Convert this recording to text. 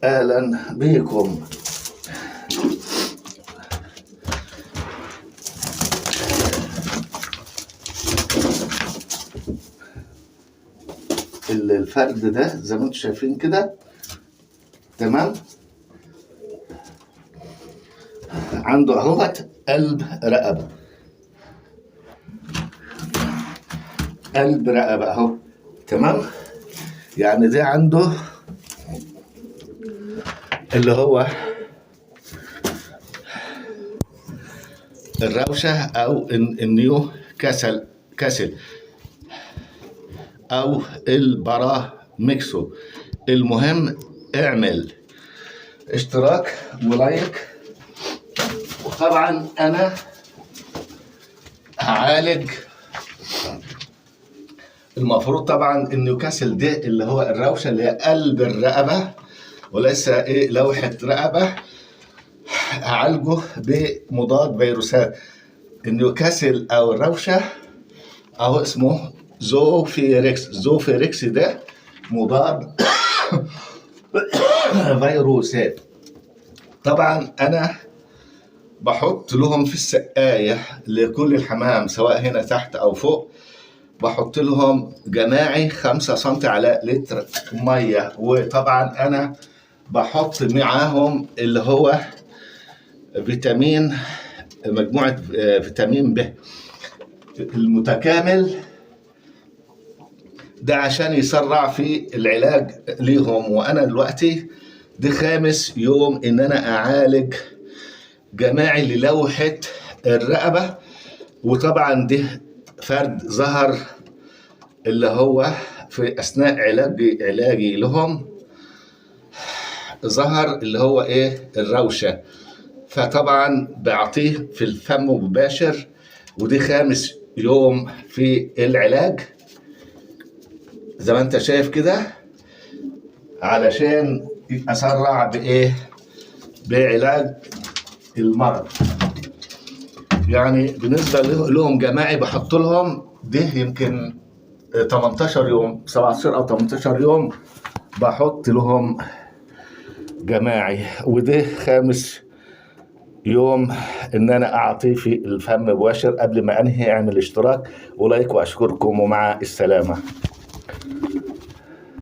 اهلا بكم. الفرد ده زي ما انتم شايفين كده، تمام، عنده اهوت قلب رقبة، قلب رقبة اهو، تمام. يعني ده عنده اللي هو الروشه او النيو كاسل او الباراميكسو. المهم اعمل اشتراك ولايك، وطبعا انا هعالج المفروض طبعا النيوكاسل ده اللي هو الروشه اللي هي قلب الرقبة وليس ايه لوحة رقبة، هعالجه بمضاد فيروسات. النيوكاسل او الروشه اهو اسمه زوفيركس، زوفيركس ده مضاد فيروسات. طبعا انا بحط لهم في السقاية لكل الحمام سواء هنا تحت او فوق، بحط لهم جماعي 5 سم على لتر مية. وطبعا انا بحط معاهم اللي هو فيتامين، مجموعة فيتامين ب المتكامل ده عشان يسرع في العلاج ليهم. وانا دلوقتي دي 5 يوم ان انا اعالج جماعي للوحة الرقبة. وطبعا ده فرد ظهر اللي هو في اثناء علاجي لهم ظهر اللي هو ايه الروشة، فطبعا بعطيه في الفم مباشر. ودي 5 يوم في العلاج زي ما انت شايف كده، علشان اسرع بايه بعلاج المرض. يعني بالنسبة لهم جماعي بحط لهم ده يمكن 18 يوم، 17 او 18 يوم بحط لهم جماعي. وده 5 يوم ان انا اعطيه في الفم مباشر. قبل ما انهي اعمل اشتراك ولايك، واشكركم ومع السلامة.